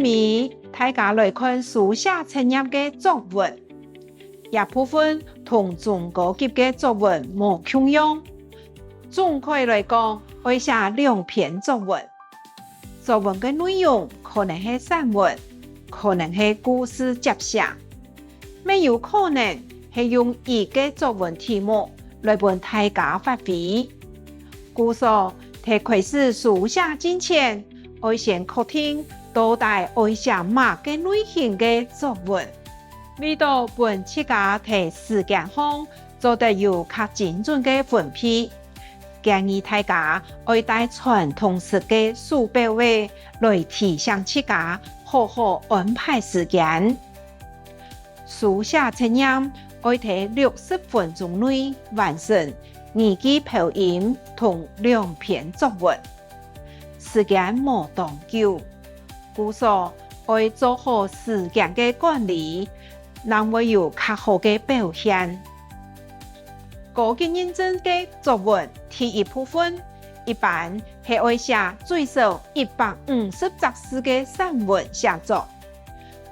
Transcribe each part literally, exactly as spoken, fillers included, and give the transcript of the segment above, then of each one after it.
尾，大家來看書寫測驗个作文。這部分同中高級个作文無共樣。總括來講，愛寫兩篇作文。作文个內容可能係散文，可能係故事集寫，乜有可能係用一個作文題目來分大家發揮。故所，在開始書寫進前，愛先確定到底愛寫麼个類型个作文，為著分自家在時間項做得有較精準个分配。建議大家愛帶傳統式个手錶仔來提醒自家好好安排時間。書寫測驗愛在六十分鐘內完成語句標音同兩篇作文，時間無當久，故所愛做好時間个管理，正會有較好个表現。高級認證个作文第一部分，一般係愛寫最少一百五十隻字个散文寫作。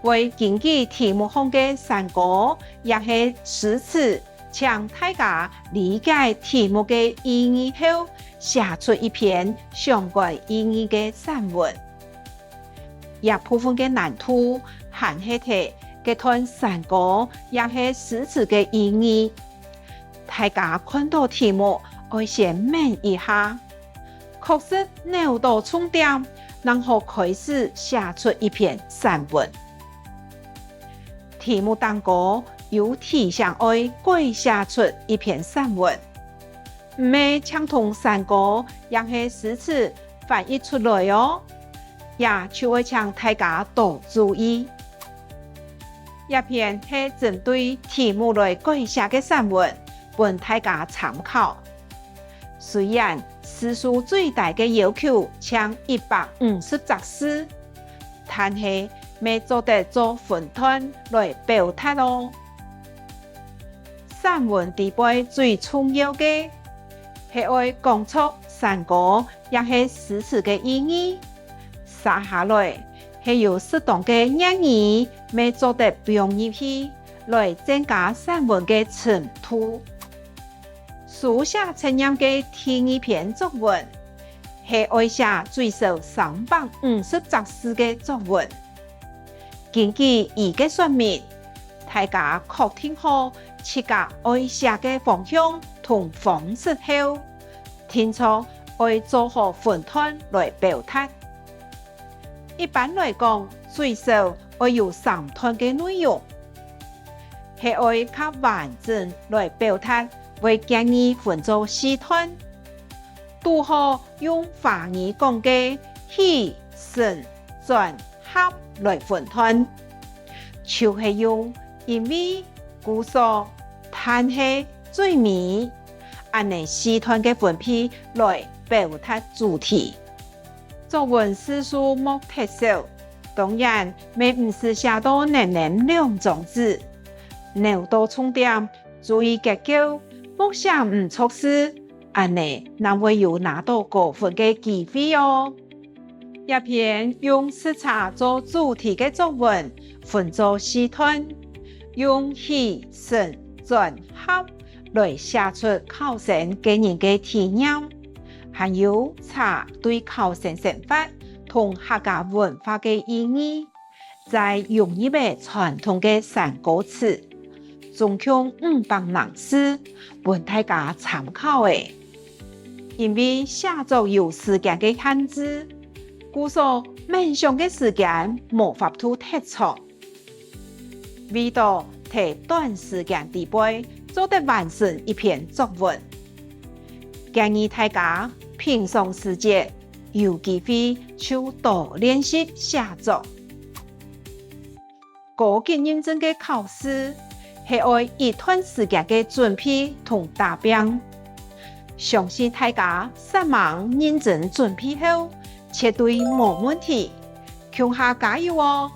會根據題目項个山歌抑係詩詞，請大家理解題目个意義後，寫出一篇相關意義个散文。這部分个難度還係在該段山歌抑係詩詞个意義。大家看著題目，愛先愐一下， 確實搦著重點，正好開始寫出一篇散文。題目頂高有提醒愛改寫出一篇散文，毋係淨同山歌抑係詩詞翻譯出來喔，這就愛請大家多注意。這篇係針對題目來改寫个散文，分大家參考。 雖然字數最低个要求淨一百五十隻字，但係乜做得做分段來表達喔。散文底背最重要个，係愛講出山歌抑係詩詞个意義。續下來，係有適當个諺語乜做得放入去，來增加散文个深度。 書寫測驗个第二篇作文，係愛寫最少三百五十隻字个作文。根據佢个說明，大家確定好自家愛寫个方向同方式後，定著愛做好分段來表達。一般來講，最少愛有三段个內容。 係愛較完整來表達，會建議分做四段。堵好用華語講个起、承、轉、合來分段，就係用因為、故所、但係、最尾，恁仔四段个分配來表達主題。 作文字數莫忒少，當然乜毋使寫到淰淰兩張紙。搦著重點，注意結構，莫寫毋著字，恁仔正會有拿著高分个機會喔。這篇用食茶做主題个作文，分做四段，用起、承、轉、合 來寫出考生個人个體驗，還有茶對考生生活同客家文化个意義，再融入了傳統个山歌詞，總共五百零字，分大家參考了。因為寫作有時間个限制，故所愐想个時間無法度忒長。 為著在短時間底背做得完成一篇作文，建議大家平常時節有機會就多練習寫作。高級認證个考試係愛一段時間个準備同打拚，相信大家煞猛認真準備後，絕對無問題。共下加油喔！